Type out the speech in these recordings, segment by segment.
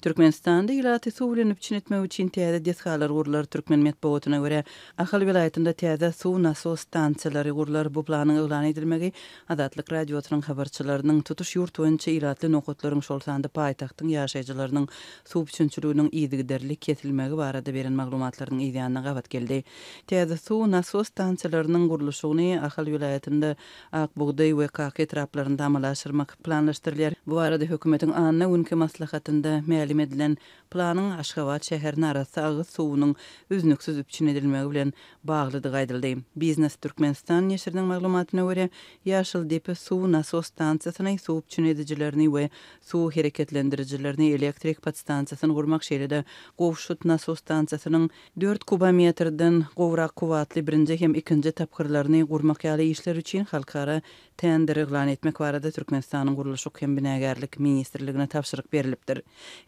Türkmenistanda ilaty suw bilen üpjün etmek üçin täze desgalar gurlar. Türkmen metbugatyna görä, Ahal welaýatynda täze suw nasos stansiýalary gurlar. Bu planyň yglan edilmegi Azatlyk Radiosynyň habarçylarynyň tutuş ýurt boýunça ilatly nokatlaryň, şol sanda paýtagtyň ýaşaýjylarynyň suw üpjünçiliginiň yzygiderli kesilmegi barada beren maglumatlarynyň yzýanyna gabat geldi. Täze suw nasos stansiýalarynyň gurluşygyny Ahal welaýatynda Ak bugdaý we Kaka etraplarynda amala aşyrmak planlaşdyrylýar. Bu barada hökümetiň anna günki maslahatynda mälim edilen planyň Aşgabat şäherine arassa agyz suwunyň üznüksiz üpjün edilmegi bilen baglydygy aýdyldy. Biznes Türkmenistan neşiriniň maglumatyna görä, Ýaşyldepe suw nasos stansiýasyny, suw üpjün edijilerini we suw hereketlendirijilerini, elektrik podstansiýasyny gurmak, şeýle-de Gowşut nasos stansiýasynyň dört kubometrden gowrak kuwwatly birinji hem ikinji tapgyrlaryny gurmak ýaly işler üçin halkara tender yglan etmek barada Türkmenistanyň Gurluşyk hem binagärlik ministrligine tabşyryk berlipdir.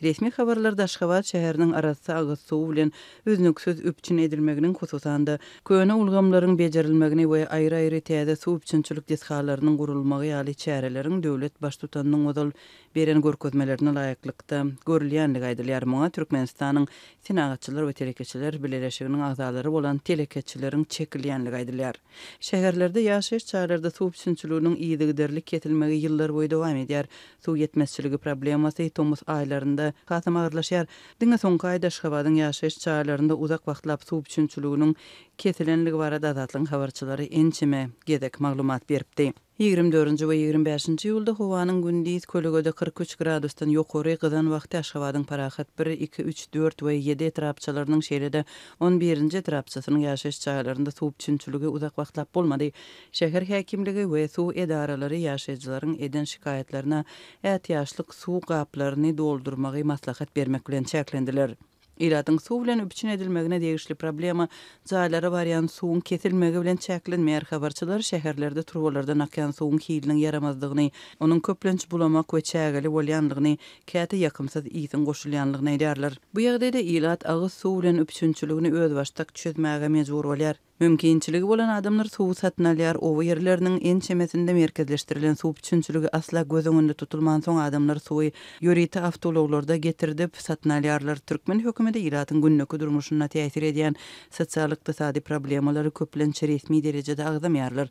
Resmi habarlarda Aşgabat şäheriniň arassa agyz suwy bilen üznüksiz üpjün edilmeginiň, hususan-da, köne ulgamlaryň bejerilmegini we aýry-aýry täze suw üpjünçilik desgalarynyň gurulmagy ýaly çäreleriň döwlet Baştutanynyň ozal beren görkezmelerine laýyklykda görülýändigi aýdylýar. Muňa Türkmenistanyň Senagatçylar we telekeçiler bileleşiginiň agzalary bolan telekeçileriň çekilýändigi aýdylýar. Şäherlerde ýaşaýyş jaýlarda suw üpjünçiliginiň yzygiderli kesilmegi ýyllarboýy dowam edýär. Suw ýetmezçiligi problemasy tomus aýlarynda hasam agyrlaşýar. Diňe soňky aýda Aşgabadyň ýaşaýyş jaýlarynda uzak wagtlap suw üpjünçiliginiň kesilenligi barada Azatlygyň habarçylary ençeme gezek maglumat beripdi. Ýigrimi dördünji we 25-nji iýulda howanyň gündiz kölegede 43 gradusdan ýokary gyzan wagty Aşgabadyň Parahat bir, iki, üç, dört we ýedi etrapçalarynyň, şeýle-de on birinji etrapçasynyň ýaşaýyş jaýlarynda suw üpjünçiligi uzak wagtlap bolmady. Şäher häkimligi we suw edaralary ýaşaýjylaryň eden şikaýatlaryna ätiýaçlyk suw gaplaryny doldurmagy maslahat bermek bilen çäklendiler. Ilatyň suw bilen üpjün edilmegine degişli problema jaýlara barýan suwuň kesilmegi bilen çäklenmeýär. Habarçylar şäherlerde turbalardan akýan suwuň hiliniň ýaramazdygyny, onuň köplenç bulamak we çägeli bolýandygyny, käte ýakymsyz ysyň goşulýandygyny aýdýarlar. Bu ýagdaýda ilat agyz suw bilen üpjünçiligini özbaşdak çözmäge mejbur bolýar. Mümkinçiligi bolan adamlar suwy satyn alýar, oba ýerleriniň ençemesinde merkezleşdirilen suw üpjünçiligi asla göz öňünde tutulmansoň adamlar suwy ýörite awtoulaglarda getirdip, satyn alýarlar. Türkmen hökümeti ilatyň gündeki durmuşyna täsir edýän sosial-ykdysady problemalary köplenç resmi derejede agzamaýarlar.